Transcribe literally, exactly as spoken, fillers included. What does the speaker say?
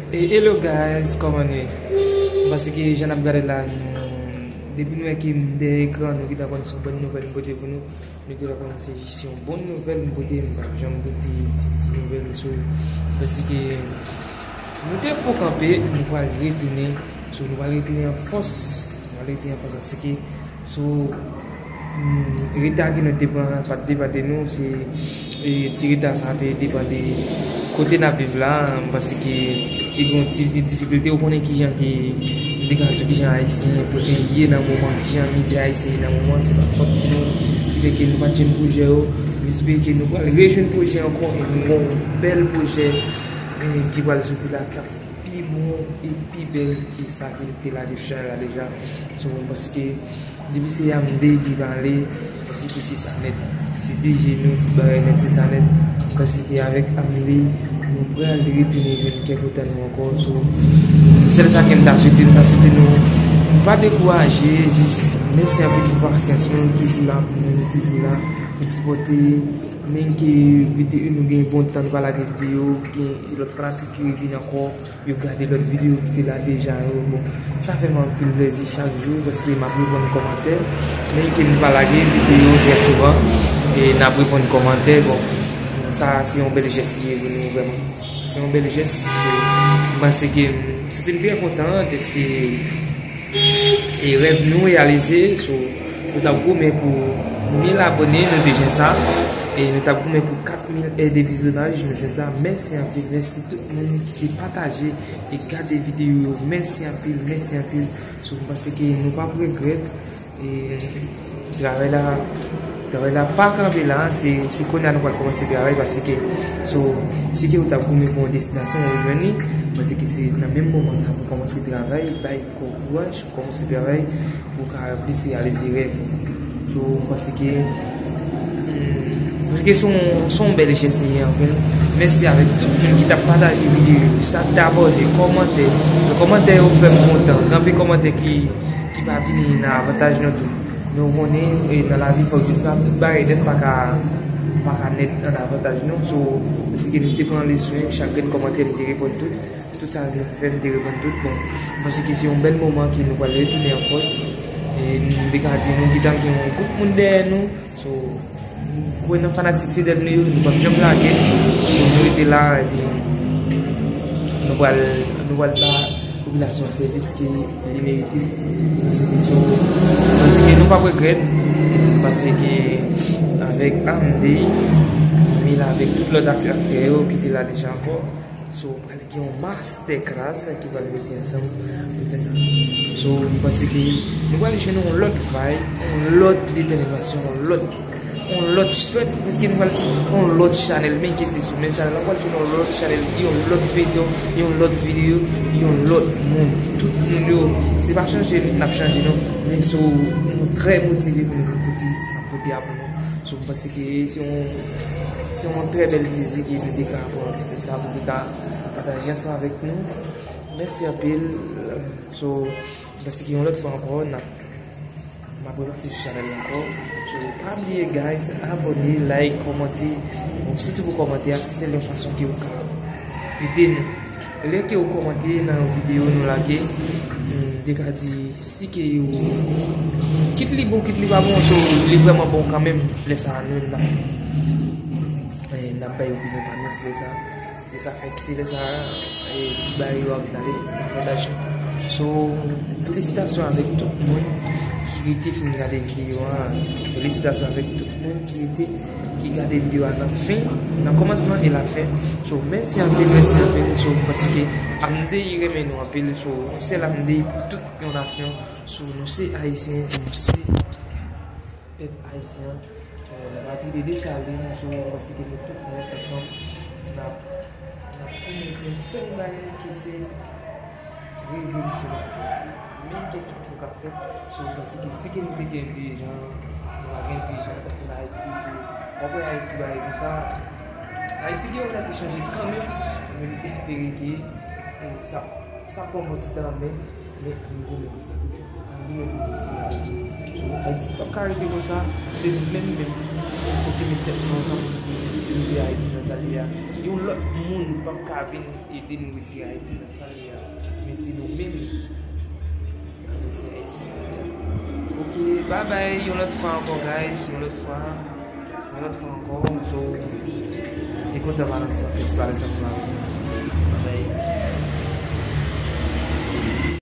E hello guys, kòman nou ye? M panse ke jan n ap gade la, nou, depi nou wè ke m dèyè ekran, nou gentan konn se yon bòn nouvèl m pote pou nou. Nou gentan konn se jis yon bòn nouvèl m pote, m p ap janm pote ti, ti nouvèl sou, paske nou te fò kanpe, nou pral retounen, so nou pral retounen an fòs, nou pral retounen an fòs, paske So, mm, reta ke nou te pran pa t depann de nou, se, e, ti reta sa te depann de kote n ap viv la, paske te gen yon ti difikilte, ou konnen kijan ke, m te ka di w kijan Ayisyen ye nan moman, kijan mizè Ayisyen ye nan moman, se pa fòt nou ki fè ke nou pa t jwenn pwojè yo, m espere ke nou pral rejwenn pwojè ankò, e nou gen yon bèl pwojè, e, ki pral soti la, k ap pi bon e pi bèl ke sa ki te la deja la deja. So, m panse ke depi se Amde ki pale, m panse ke se sa nèt. Se D J nou, tout bagay nèt, se sa nèt. M panse ke avèk Amde, nou pral retounen jwenn kè kontan nou ankò. So, sèl sa ke m ta swete, m ta swete nou, nou pa dekouraje, jis mèsi anpil pou pasyans nou, nou toujou la pou nou, nou toujou la pou n sipòte. Menm ke videyo, nou gen bon tan nou pa lage videyo, gen lòt fanatik ki revin ankò, yo gade lòt videyo ki te la deja yo. Bon, sa fè m anpil plezi chak jou, paske m ap reponn kòmantè. Menm ke nou pa lage videyo trè souvan, e n ap reponn kòmantè. Bon, sa se yon bèl jès li ye pou nou, vrèman. Sa se yon bèl jès. M panse ke m santi m trè kontan dèske e rèv nou reyalize. So, nou t ap goumen pou mil abone, nou te jwenn sa. E nou t ap goumen pou kat mil è de vizyonaj, nou jwenn sa. Mèsi anpil, mèsi tout moun ki te pataje e gade videyo yo. Mèsi anpil, mèsi anpil. So, m panse ke nou p ap regrèt. E travay la, travay la pa kanpe la, se, se kounye a nou pral kòmanse travay, paske, so, si ke ou t ap goumen pou yon destinasyon, ou jwenn li, paske se nan menm moman sa pou kòmanse travay, bay kò kouraj, pou kòmanse travay, pou w ka plis reyalize rèv ou. So, m panse ke, hmm, paske se yon, se yon bèl jès li ye anpil. Mèsi avèk tout moun ki t ap pataje videyo yo, sa k t abòne, kòmantè. Kòmantè yo fè m kontan. Gen anpil kòmantè ki, ki pa vini nan avantaj nou tou. Men ou konnen, e, nan lavi fòk jwenn sa, tout bagay nèt pa ka, pa ka nèt an avantaj nou. So, m panse ke nou te pran leswen, chak grenn kòmantè nou te reponn tout. Tout sa nou fè, nou te reponn tout. Bon, m panse ke se yon bèl moman ke nou pral retounen an fòs. E m te ka di nou gentan gen yon gwoup moun dèyè nou. So, m kwè nan fanatik fidèl nou yo, nou p ap janm lage. So, nou rete la, epi nou pral, nou pral ba popilasyon an sèvis ke li merite. Paske, so, paske nou p ap regrèt. Paske avèk Amde, Mila, avèk tout lòt ak-, aktè yo ki te la deja ankò. So, pral gen yon masterclass ki pral mete ansanm pou fè sa. So, m panse ke nou pral jwenn yon lòt vibe, yon lòt detèminasyon, yon lòt, yon lòt, paske nou pral di yon lòt chanèl, men ke se sou menm chanèl la, pral jwenn yon lòt chanèl, yon lòt feyton, yon lòt videyo, yon lòt moun. Tout moun yo, se pa chanje n ap chanje non, men so, nou trè motive pou nou ka koute sa n ap pote a pou nou. So, m panse ke se yon, se yon trè bèl plezi ke nou te ka pran ti pè sa pou nou ka pataje ansanm avèk nou. Mèsi anpil. So, m panse ke yon lòt fwa ankò, n ap, m ap remèsye sou chanèl la ankò. So, pa bliye, guys, abòne, like, kòmante. Bon, sitou pou kòmante a, se sèl yon fason ke ou ka ede nou. Lè ke ou kòmante nan yon videyo nou lage, m te ka di si ke ou, kit li bon, kit li pa bon, so li vrèman bon kanmenm, lè sa a nou menm n ap, eh, n ap bay opinyon pa nou, se lè sa a, se sa fè, se lè sa a, eh, tout bagay yo ap ale nan avantaj nou. So, felisitasyon avèk tout moun ki rete fin gade videyo a, felisitasyon avèk tout moun ki rete, ki gade videyo a nan fen, nan kòmansman e lafen. So, mèsi anpil, mèsi anpil. So, paske Amde renmen nou anpil. So, yon sèl Amde pou tout yon nasyon. So, nou se Ayisyen, nou se pèp ayisyen. So, nou patri de Desalin. So, paske nou tout nèt ansanm, n ap, n ap konnen yon sèl bagay ki se revolisyon n ap fè. Menm ke sa nou ka fè. So, paske si ke nou te gen dirijan, nou pa gen dirijan, tankou nan Ayiti, w ap wè Ayiti bagay konsa. Ayiti gen yon tan pou chanje kanmenm, men nou espere ke, eh, sa, Sa pran mwen ti tan, men, men m goumen konsa toujou. M goumen pou m sou Ayiti. Ayiti p ap ka rete konsa. Se nou menm menm pou ki met tèt nou ansanm pou nou retire Ayiti nan sa l ye a. Yon lòt moun p ap ka vin ede nou retire Ayiti nan sa l ye a. Men se nou menm k ap retire Ayiti nan sa l ye a. Ok, bye bye, yon lòt fwa ankò, guys, yon lòt fwa. Yon lòt fwa ankò, so, te kontan pale ansanm, fè ti pale ansanm avè nou.